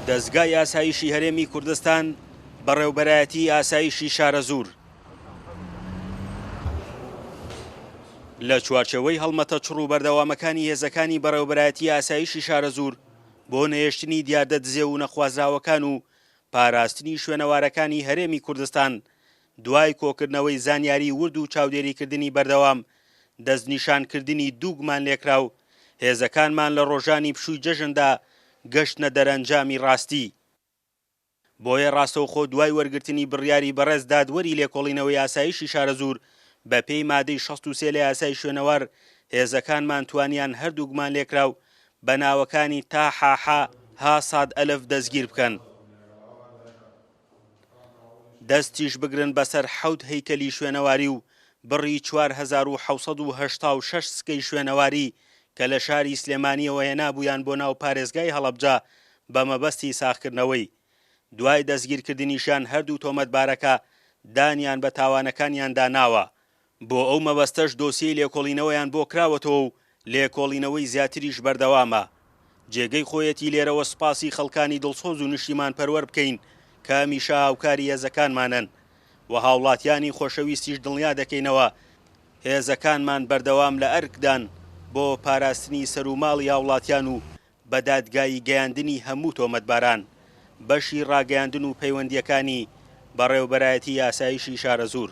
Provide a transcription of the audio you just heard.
دەزگای ئاسایشی هەرێمی کوردستان، بەڕێوبەرایەتی ئاسایشی شارەزوور. لە چوارچێوەی هەڵمەتە چڕ و بەردەوامەکانی هێزەکانی بەڕێوبەرایەتی ئاسایشی شارەزوور بۆ نەهێشتنی دیاردە دزێو و نەخوازراوەکان و پاراستنی شوێنەوارەکانی هەرێمی کوردستان، دوای کۆکردنەوەی زانیاری ورد و چاودێریکردنی بەردەوام، دەستنیشانکردنی دوو گومانلێکراو، هێزەکانمان لە ڕۆژانی پشووی جەژندا گەشتنە دەرەنجامی ڕاستی. بۆیە ڕاستەوخۆ دوای وەرگرتنی بڕیاری بەڕێز دادوەری لێکۆڵینەوەی ئاسایشی شارەزوور بەپێی مادەی 63 لە یاسای شوێنەوار هێزەکانمان توانیان هەردوو گومانلێکراو بە ناوەکانی تا حا حا ها ساد ئەلف دەستگیر بکەن. دەستیش بگرن بەسەر حەوت هەیکەلی شوێنەواری و بڕی 4786 سکەی شوێنەواری کە لە شاری سلێمانییەوە هێنابوویان بۆ ناو پارێزگای هەڵەبجە بە مەبەستی ساغکردنەوەی. دوای دەستگیرکردنیشیان هەردوو تۆمەتبارەکە دانیان بە تاوانەکانیاندا ناوە. بۆ ئەو مەبەستەش دۆسیەی لێکۆڵینەوەیان بۆ کراوەتەوە و لێکۆڵینەوەی زیاتریش بەردەوامە. جێگەی خۆیەتی لێرەوە سوپاسی خەڵکانی دڵسۆز و نیشتیمانپەروەر بکەین کە هەمیشە هاوکاری هێزەکانمانن و هاوڵاتیانی خۆشەویستیش دڵنیا دەکەینەوە هێزەکانمان بەردەوام لە ئەرکدان بۆ پاراستنی سەروماڵی هاوڵاتیان و بە دادگایی گەیاندنی هەموو تۆمەتباران. بەشی ڕاگەیاندن و پەیوەندییەکانی بەڕێوەبەرایەتی ئاسایشی شارەزوور.